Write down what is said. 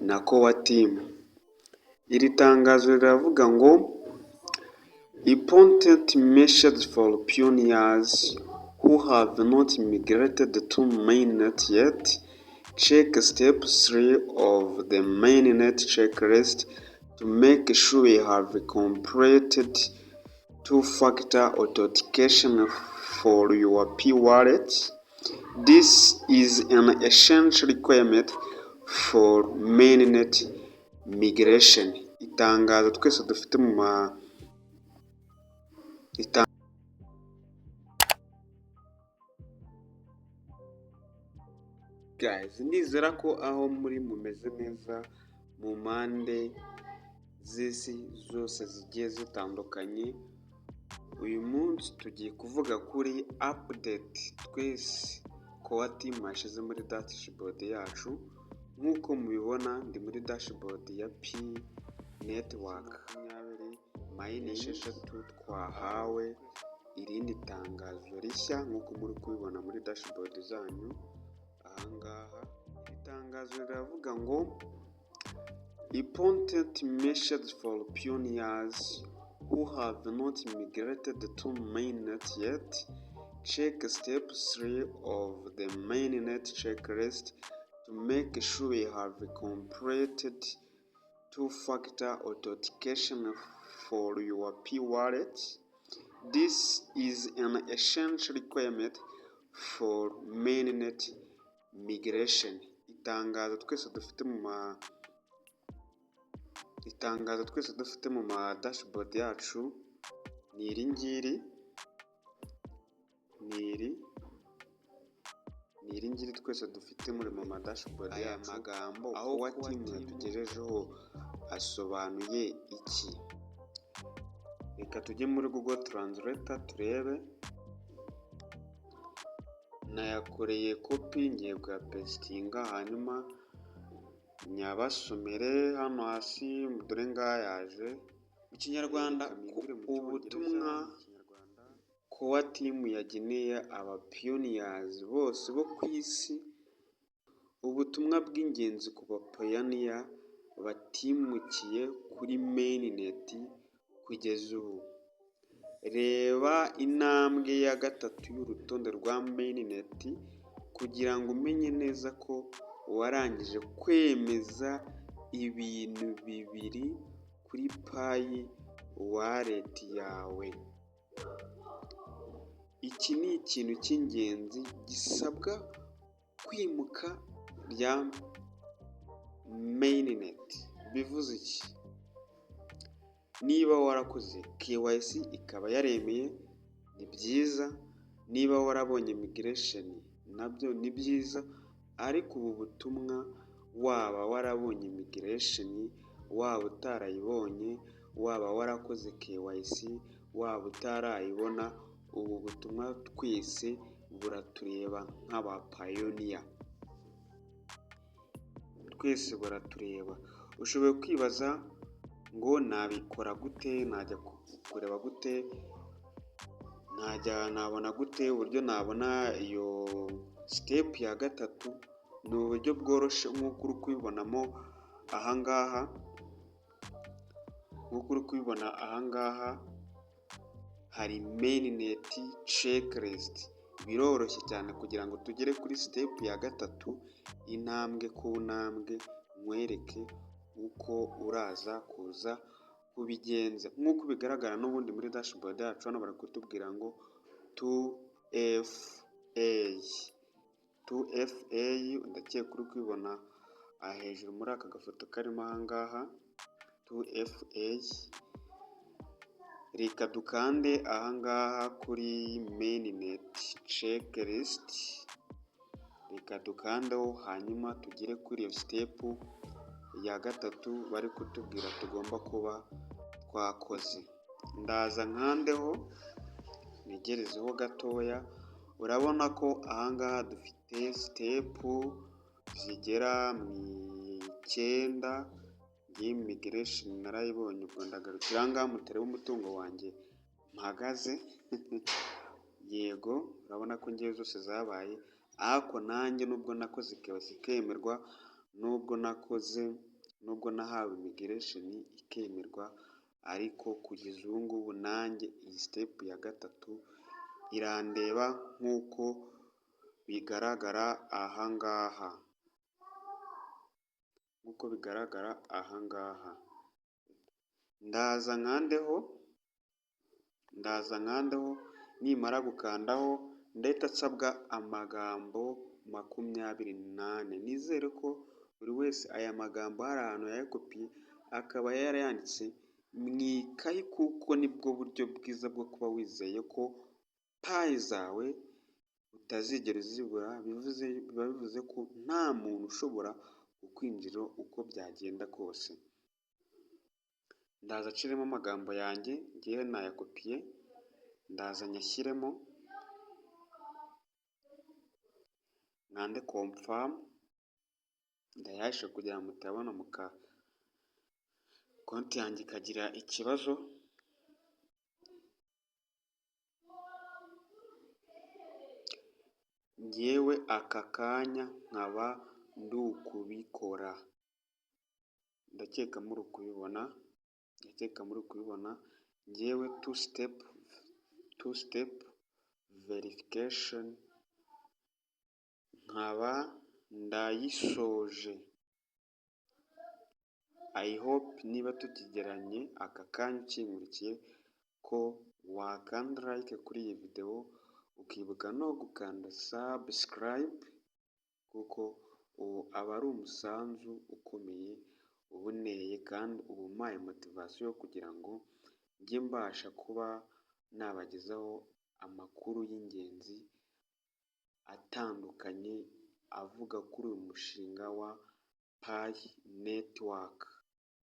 na Core Team. Iri tangazo riravuga ngo: "Important message for pioneers who have not migrated to mainnet yet. Check step 3 of the mainnet checklist to make sure you have completed two-factor authentication for your Pi wallet. This is an essential requirement for mainnet migration." Itangazo twese dufite mu ma Guys, ndizera ko aho muri mumeze neza mu mpande z'isi zose zigiye zitandukanye. Uyu munsi tugiye kuvuga kuri update twese Core Team yashyize muri dashboard yacu. Nk'uko mubibona, ndi muri dashboard ya Pi Network makumyabiri n'esheshatu. Twahawe irindi tangazo rishya nk'uko muri kubibona muri dashboard zanyu ahangaha. Iri tangazo riravuga ngo: "Important message for pioneers who have not migrated to mainnet yet. Check step 3 of the mainnet checklist to make sure you have completed two-factor authentication for your Pi wallet. This is an essential requirement for mainnet migration." Itangazo twese dufite mu ma dashboard yacu ni iri ngiri, ni iri ngiri twese dufite muri mu ma dashboard yacu. Aya magambo aho team yatugejejeho asobanuye iki? Reka tujye muri Google Translator turebe. Nayakoreye copy, ngiye kuyapastinga hanyuma nyabasomere hano hasi. Dore ngaha yaje mu Kinyarwanda. Ubutumwa Core Team yageneye aba pioneers bose bo ku isi. Ubutumwa bw'ingenzi ku ba pioneer batimukiye kuri mainnet kugeza ubu. Reba intambwe ya gatatu y'urutonde rwa mainnet kugira ngo umenye neza ko warangije kwemeza ibintu bibiri kuri Pi Wallet yawe. Iki ni ikintu cy'ingenzi gisabwa kwimuka rya mainnet. Bivuze iki? Niba warakoze KYC ikaba yaremeye, ni byiza. Niba warabonye migration, nabyo ni byiza. Ariko ubu butumwa, waba warabonye migration, waba utarayibonye, waba warakoze KYC, waba utarayibona, ubu butumwa twese buratureba nk'aba pioneer, twese buratureba. Ushoboye kwibaza ngo nabikora gute? Najya kureba gute? Najya nabona gute uburyo nabona iyo step ya gatatu? Ni uburyo bworoshye nk'uko uri kubibonamo ahangaha. Nk'uko uri kubibona ahangaha, hari mainnet checklist. Biroroshye cyane kugira ngo tugere kuri step ya gatatu, intambwe ku ntambwe nkwereke uko uraza kuza kubigenza. Nk'uko bigaragara n'ubundi muri dashboard yacu hano, bari kutubwira ngo 2FA, 2FA. Ndakeka uri kubibona aha hejuru muri aka gafoto karimo ahangaha, 2FA. Reka dukande ahangaha kuri mainnet checklist. Reka dukandeho hanyuma tugere kuri iyo step ya gatatu bari kutubwira tugomba kuba twakoze. Ndaza nkandeho, ntegerezeho gatoya. Urabona ko ahangaha dufite step zigera mu icyenda. Ngiyi migration narayibonye, ubwo ndagarukira ahangaha mutareba umutungo wanjye mpagaze. Yego, urabona ko ngewe zose zabaye, ariko nanjye nubwo nakoze KYC ikemerwa, nubwo nakoze Nubwo nahawe migration ikemerwa, ariko kugeza ubu ngubu nanjye iyi step ya gatatu irandeba nk'uko bigaragara aha ngaha, nk'uko bigaragara aha ngaha. Ndaza nkandeho, ndaza nkandeho. Nimara gukandaho ndahita nsabwa amagambo 24. Nizere ko buri wese aya magambo hari ahantu yayakopiye, akaba yarayanditse mu ikayi, kuko nibwo buryo bwiza bwo kuba wizeye ko Pi zawe utazigera uzibura. Biba bivuze ko nta muntu ushobora kukwinjira uko byagenda kose. Ndaza nshiremo amagambo yanjye, ngewe nayakopiye, ndaza nyashyiremo, nkande confirm. Ndayahishe kugira ngo mutayabona muka konti yanjye ikagira ikibazo. Ngewe aka kanya nkaba ndi ukubikora, ndakeka muri kubibona, ndakeka muri kubibona. Ngewe two step verification nkaba ndayisoje. I hope niba tukigeranye aka kanya ukinkurikiye ko wakanda like kuri iyi videwo, ukibuka no gukanda subscribe, kuko uwo aba ari umusanzu ukomeye uboneye, kandi uba umpaye motivation kugira ngo njye mbasha kuba nabagezaho amakuru y'ingenzi atandukanye avuga kuri uyu mushinga wa Pi Network.